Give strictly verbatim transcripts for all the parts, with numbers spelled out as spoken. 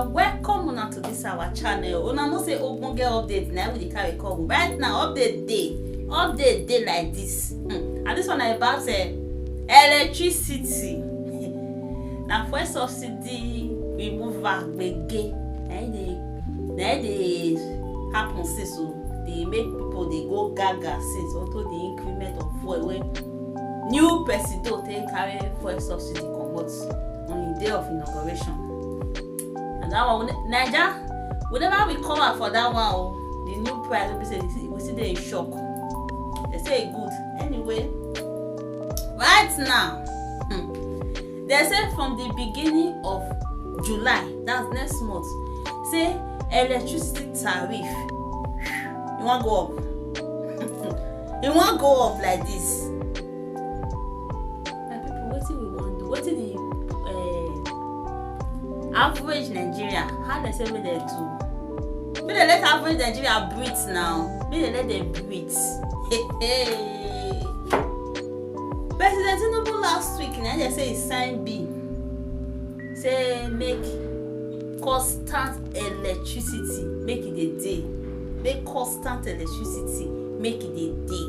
Welcome una to this our channel. Una know say ogbonge update na we dey carry come. Right now, update dey. Update dey like this. Hmm. And this one na about, eh, electricity. Na fuel subsidy removal gbege. Na im dey, na im dey happen since o. Dey make people dey go gaga since unto the increment of fuel wey new presido take carry fuel subsidy comot on the day of inauguration. And that one, we ne-, Naija, we never recover for that one o. The new price wey be say we still dey in shock. They say e good. Anyway, right now, hmm, they say from the beginning of July, that's next month, say electricity tariff, e wan go up. E wan go up like this. My people, wetin we wan do? Wetin the, eh, average Nigeria, how dem say make dem do? Make dem let average Nigeria breathe now. Make dem let dem breathe. Hey, hey. President Tinubu last week na dem say e sign bill, say make constant electricity, make e dey dey, make constant electricity, make e dey dey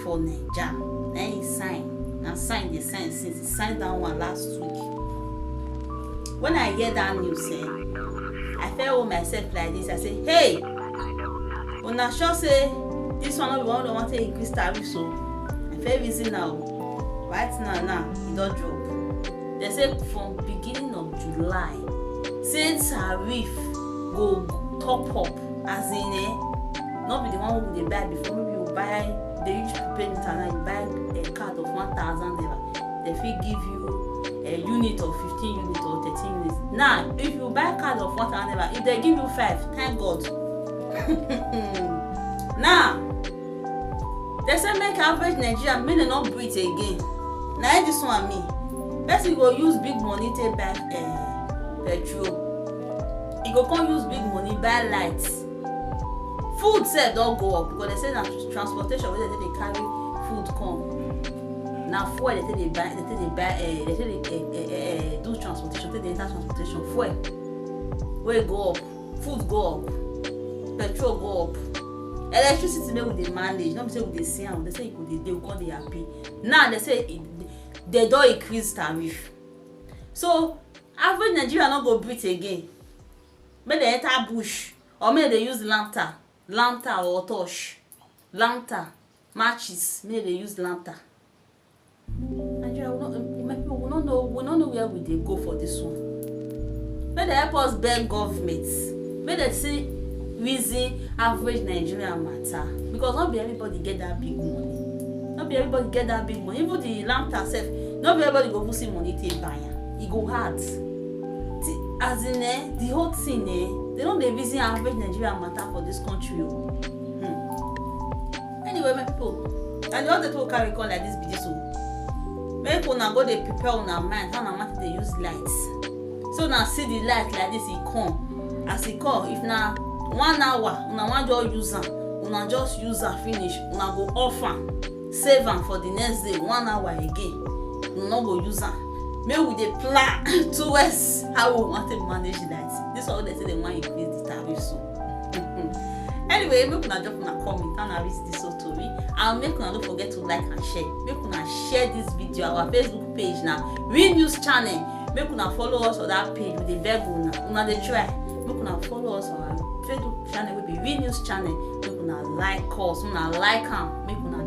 for Naija. Na im sign, na sign dey sign since. E sign that one last week. When I hear that news, eh, I first hold myself like this. I say, "Hey, una sure say this one no be one wey dem wan take increase tariff so?" I first reason now. Right now, now, e don drop. They say from beginning of July, say tariff go top up, as in, eh, no be the one wey we dey buy before. Maybe you buy, dey use prepaid meter now, you buy a card of one thousand naira, they fit give you a unit of fifteen unit or thirteen units. Now, if you buy card of one thousand naira, if they give you five, thank God. Now, they say make average Nigeria, make dem no breathe again. Na this one mean. Person go use big money take buy, eh, petrol. E go come use big money buy light. Food sef don go up because they say na transportation wey dem take dey carry food come. Na fuel dem take dey buy, dem take dey buy, eh, dem take dey, eh, eh, eh, eh, do transportation, take dey enter transportation. Fuel wey go up, food go up, petrol go up, electricity make we dey manage. No be say we dey see am, they say e go dey dey, we come dey happy. Now they say e, they don increase tariff. So average Nigeria no go breathe again. Make dem enter bush or make dem use lantern, lantern or torch, lantern, matches. Make dem use lantern. Nigeria, we no, my people, we no know, we no know where we dey go for this one. Make dem help us beg government. Make dem see reason average Nigeria matter, because no be everybody get that big money. No be everybody get that big money. Even the lantern sef, no be everybody go even see money take buy am. E go hard. The, as in, eh, the whole thing, eh, they no dey reason average Nigeria matter for this country o. Hmm. Anyway, my people, and the other people carry come like this be this o. Make una go dey prepare una mind how una wan take dey use light. So una see the light like this, e come. As e come, if na one hour una wan just use am, una just use am finish, una go off am, save am for the next day, one hour again. Una no go use am. Make we dey plan towards how we wan take manage light. This one wey dem say dem wan increase the tariff so. Anyway, make una drop una comment, how una read this whole tori, and make una no forget to like and share. Make una share this video. Our Facebook page na Real News Channel. Make una follow us on that page. We dey beg una. Una dey try. Make una follow us on our Facebook channel wey be Real News Channel. Make una like us. Una like am. Make una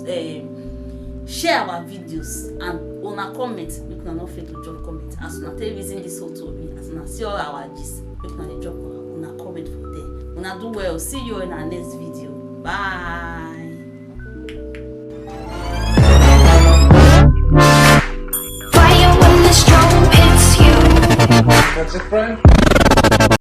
dey, eh, share our videos, and una comment. Make una no fail to drop comment. As una take reason this whole tori, as una see all our gist, make una dey drop una, una comment for there. Una do well. See you in our next video. Bye. Fire when the storm hits you. That's it, friend.